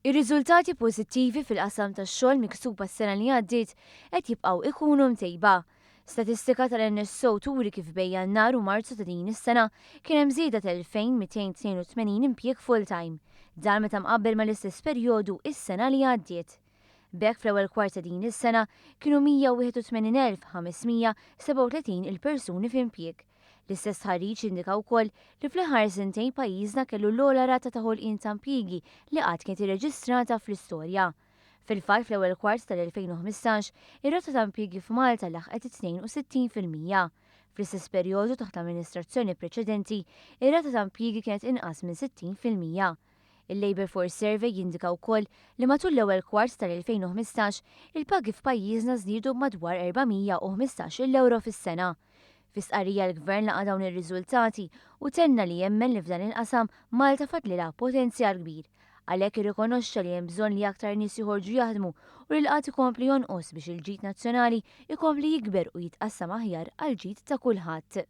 Ir-riżultati pożittivi fil-qasam tax-xogħol miksuba s-sena li għaddiet qed jibqgħu ikunu mtejba. Statistika tal-NSO turi kif bejn Jannar u Marzu ta' din is-sena kien hemm żieda ta' 2,282 impjieg full-time. Dan meta mqabbel mal-istess perjodu is-sena li għaddiet. B'hekk fl-ewwel kwart ta' din is-sena kienu 181,537 il-persuni f'impjieg. L-istess stħarriġ jindika wkoll li fl-aħħar sentejn pajjiżna kellu l-ogħla rata ta' ħolqien ta' impjiegi li qatt kienet irreġistrata fl-istorja. Fil-fatt fl-ewwel kwart tal-2015 ir-rata ta' impjiegi f'Malta laħqet it-62%. Fl-istess perjodu taħt l-amministrazzjoni preċedenti, ir-rata ta' impjiegi kienet inqas minn 60%. Il-Labour Force Survey jindika wkoll li matul l-ewwel kwart tal-2015 il-pagi f'pajjiżna żdiedu b'madwar 415-il ewro fis-sena. Fi stqarrija l-Gvern laqa' dawn ir-riżultati u tenna li jemmen li f'dan il-qasam Malta fadlilha potenzjal kbir. Għalhekk irrikonoxxa li hemm bżonn li aktar nies joħorġu jaħdmu u li l-qgħad ikompli jonqos biex il-ġid nazzjonali jkompli jikber u jitqassam aħjar għall-ġid ta' kulħadd.